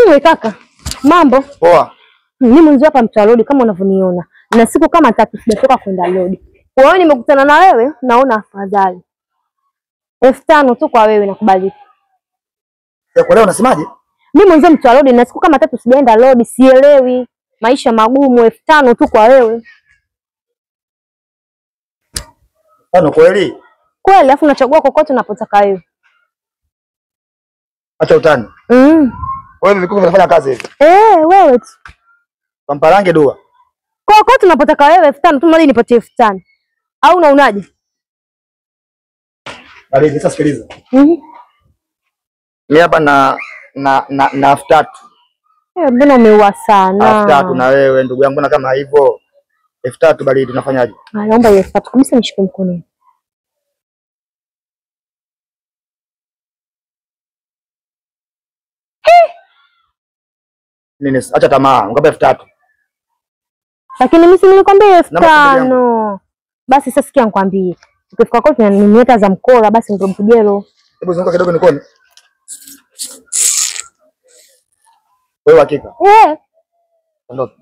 Wewe kaka, mambo? Poa. Mimi mwenzi hapa mtu wa kama unavyoniona. Na siku kama 3 sijatoka kwenda lodi. Kwa hiyo nimekutana na wewe, naona afadhali. 5000 tu kwa wewe nakubali. Ya kwa leo unasemaje? Mimi mwenzi mtu wa lodi na siku kama 3 sijaenda lodi, sielewi. Maisha magumu, 5000 tu kwa wewe. 5 kweli? Kweli, alafu unachagua kokote unapotaka wewe. Acha utani. Wewe vikuku vinafanya kazi hivi? Wewe tu. Pamparange dua. Kokote unapotaka wewe 5000 tu, mradi nipatie 5000. Au unaonaje? Bali sasa sikiliza. Mimi hapa na 3000. Mbona umeua sana? 3000 na wewe ndugu yangu na kama hivyo. 3000 bali tunafanyaje? Naomba hiyo 3000 kabisa nishike mkono. Nini? Acha tamaa, ngapi 3000? Lakini mimi si nilikwambia 5000. Basi sasa sikia nikwambie. Ukifika kwetu na niweka za mkola basi ndio mpigelo. Hebu zunguka kidogo nikone. Wewe hakika? Eh. Ondoka.